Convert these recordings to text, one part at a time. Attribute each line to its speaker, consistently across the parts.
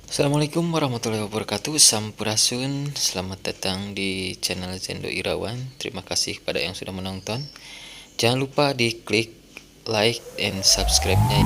Speaker 1: Assalamualaikum warahmatullahi wabarakatuh. Sampurasun. Selamat datang di channel Zendo Irawan. Terima kasih kepada yang sudah menonton. Jangan lupa diklik like and subscribe-nya.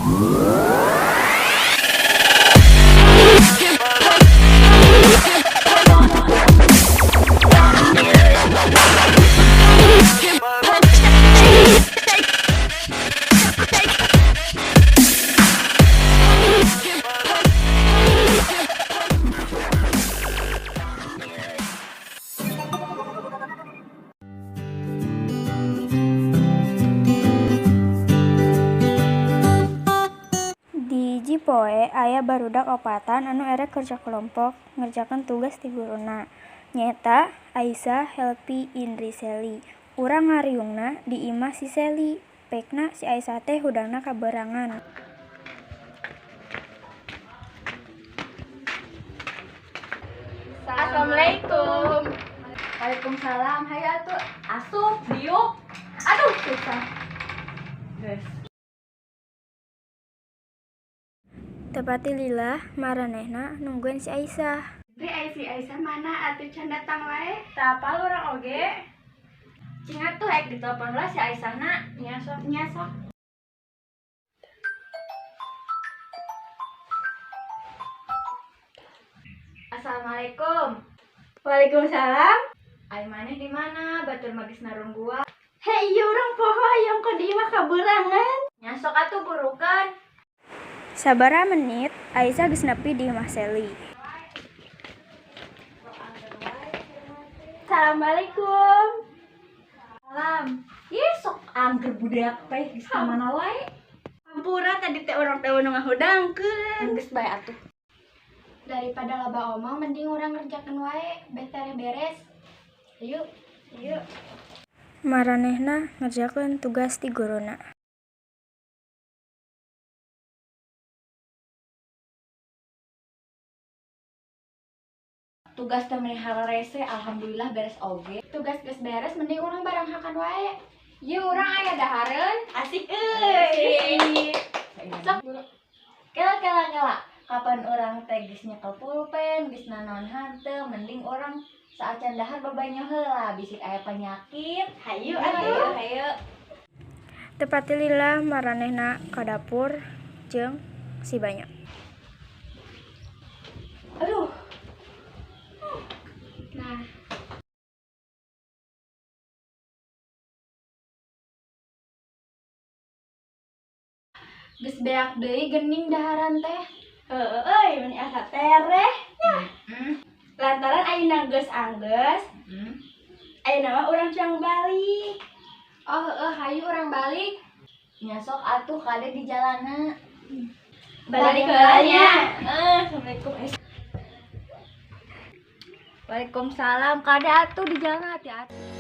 Speaker 2: Di hiji poe aya barudak opatan anu erek kerja kelompok ngerjakeun tugas ti guruna, nyaeta Aisyah, Helpi, Indri, Seli. Urang ngariungna di imah si Seli, pekna si Aisyah teh hudangna kabeurangan.
Speaker 3: Assalamualaikum. Waalaikumsalam. Hayu atuh asup diuk. Aduh, susah. Geus.
Speaker 2: Teu pati lila maranehna nungguan si Aisyah.
Speaker 3: Di si Aisyah mana atuh can datang wae? Teu apal urang oge. Cing atuh rek ditelepon lah si Aisyahna. Nya sok, nya sok. Assalamualaikum.
Speaker 2: Waalaikumsalam.
Speaker 3: Ai maneh di mana? Batur mah geus narungguan.
Speaker 2: Hei, ieu urang poho hayang ka di imah kabeurangan.
Speaker 3: Nya sok atuh burukeun.
Speaker 2: Sabaraha menit Aisyah geus nepi di imah Seli. Assalamualaikum.
Speaker 3: Salam. Ih, sok angger budak teh geus ka mana wae?
Speaker 2: Hampura tadi teh urang teh nu ngahudangkeun.
Speaker 3: Geus bae atuh.
Speaker 4: Daripada loba omong mending urang ngerjakeun wae beh tereh beres. Ayo.
Speaker 2: Ayo. Maranehna ngerjakeun tugas ti guruna.
Speaker 3: Tugas teh meni hararese, alhamdulillah beres oge.
Speaker 4: Tugas geus beres mending urang baranghakan wae. Ye urang aya dahareun.
Speaker 2: Asik euy.
Speaker 3: Sok. Kela kela kela. Kapan urang teh geus nyekel pulpen, geus nanaon hanteu, mending urang saacan dahar babanyo heula bisi aya penyakit.
Speaker 2: Hayu
Speaker 3: Hayu,
Speaker 2: atuh.
Speaker 3: hayu.
Speaker 2: Teu pati lila maranehna ka dapur jeung si Banyak.
Speaker 3: Aduh,
Speaker 4: Nah, geus beak deui geuning daharan teh.
Speaker 2: Heueuh euy, meni asa tereh nya. Lantaran ayeuna geus anggeus, ayeuna mah urang cuang balik.
Speaker 4: Oh heueuh, hayu urang balik.
Speaker 3: Nya sok atuh kade di jalana.
Speaker 2: Balik heula nya.
Speaker 3: Assalamualaikum. Waalaikumsalam. Kade atuh di jalan hati-hati.